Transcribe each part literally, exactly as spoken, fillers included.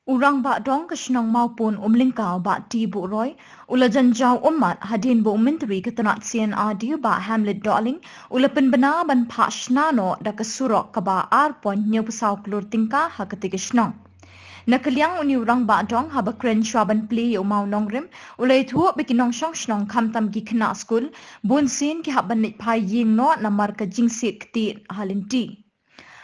U Rangbah Dong ka shnong Mawpun Umlyngka, Bah T Buhroi, u la jan jaw ummat hadien ba u Myntri ka tnat C&RD, Bah Hamlet Dohling, u la pynbna ban phah shna noh da ka surok kaba ar point hynñiew phew saw klur tyngka ha katei ka shnong. Na ka liang une u Rangbah Dong, haba kren shwa ban plie ïa u mawnongrim, u la ïathuh ba ki nongshong shnong khamtam ki khynnah skul, bunsien ki hap ban leit phai ïing noh namar ka jingsiat ktieh ha lynti.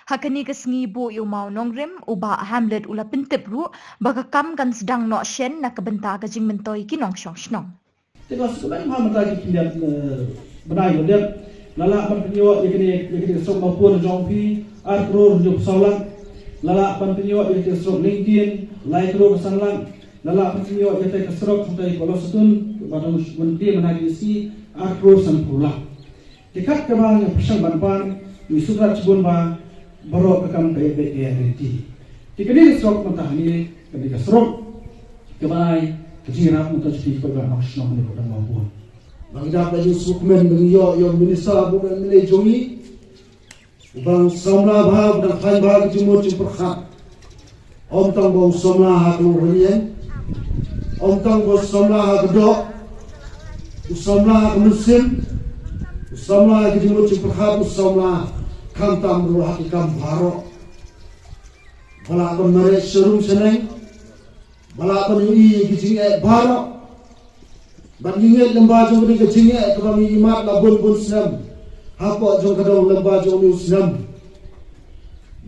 Ha kane ka sngi buh ïa u mawnongrim, u Bah Hamlet u la pyntip ruh ba ka kam kan sdang noh shen na ka bynta ka jingmyntoi ki nongshong shnong. Te ka shu kmen ha mynta ki khyndiat, eh, bnai ba dep. La lah ban pynïoh ïa kane, ïa kane ka surok Mawpun jong phi, ar klur hynñiew phew saw lak. La lah ban pynïoh ïa kane ka surok Lyngkien, lai klur san lak. La lah ban pynïoh ïa kane ka surok shatei Polo Satun, ba dang shu ban plie mynta ki sngi, ar klur san phew lak. Te kat kaba nga pyrshang ban pan, ngi sngewthuh shibun ba baroh ka kam ka ïa beit ka ïa lynti. Te kane ka surok mynta hangne, kane ka surok kaba ai ka jingïarap mynta jong ki paidbah nongshong hangne hapoh Dong Mawpun. Ba ngi dap da jingsngewkmen ba ngi ïoh ïa u minister bad u MLA jong ngi uba dang samla bha, uba dang khlaiñ bha ka jingmut jingpyrkhat. Ym tang ba u samla ha ka longrynieng, ym tang ba u samla ha ka doh, u samla ha ka mynsiem, u samla ha ka jingmut jingpyrkhat, u samla khamtam ruh ha ki kam baroh. Ba lah ban mareh sharum shaneng, ba lah ban ïohi ïa ki jingeh baroh. Bad ngi ngeit lyngba jong kane ka jingeh kaba ngi ïohi mat la bun bun snem hapoh jong ka dong lyngba jong une u snem.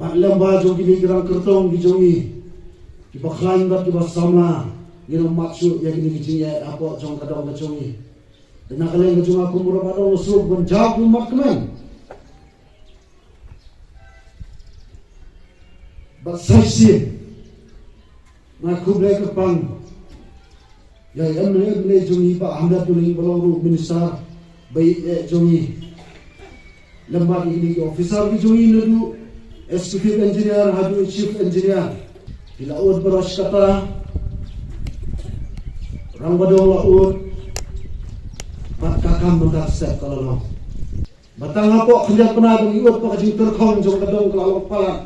Bad lyngba jong kine ki rang kyrtong ki jong ngi, kiba khlaiñ bad kiba samla, ngin ym mad shuh ïa kine ki jingeh hapoh jong ka dong ka jong ngi. Te na ka liang ka jong nga kum u Rangbah Dong, nga sngewbha ban jaw kum mat kmen. Bad sa shisien nga khublei kyrpang ïa i MLA, MLA jong ngi Bah Hamlet Dohling ba long ruh minister ba ïeit jong ngi. Lem bad ïa kine ki officer ki jong ngi, naduh executive engineer haduh chief engineer. Ki la ud baroh shi katta, Rangbah Dong la ud, bad ka kam mynta ka step ka la long. Ba tang hapoh khyndiat bnai ba ngi ud ba ka jingtyrkhong jong ka dong ka la long palat.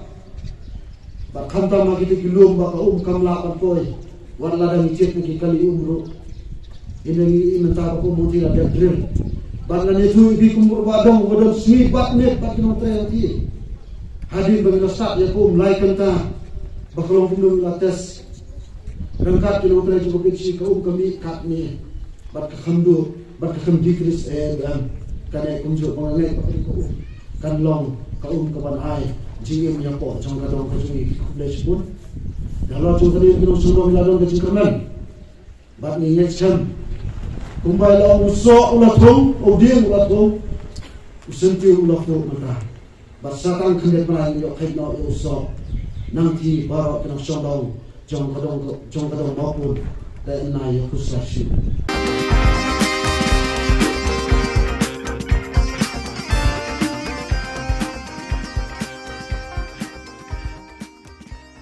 Bad khamtam ha kito ki lum ba ka um kam lah ban poi. Wat la dang jied na ki kali um ruh. Ynda ngi ïohi mynta ba ka um hangtei la dep drill. Bad ngan ïathuh ïa phi kum u Rangbah Dong uba don sngi bad miet bad ki nongtrei hangtei. Hadien ba ngi la stad ïa ka um lai kynta ba ka long kumno ngi la test. Ryngkat ki nongtrei jong ka PHE, ka um ka mih katne. Bad ka kham duh, bad ka kham decrease em em. Kane kumjuh ba nga ngeit ba kane ka um kan long ka um kaban ai jingim ïa ka jong ka dong ka jong ngi. Khublei shibun. Ïa la jong kane ka nongshong dong la don ka jingkyrmen. Bad ngi ngeit skhem kumba la ong, u soh u la thung, u dieng u la thung, u syntiew u la phuh mynta. Bad sa tang khyndiat bnai ngi ïoh kheit noh ïa u soh. Nangta baroh ki nongshong dong jong ka dong, jong ka dong Mawpun, te ynda ïa u sah shu.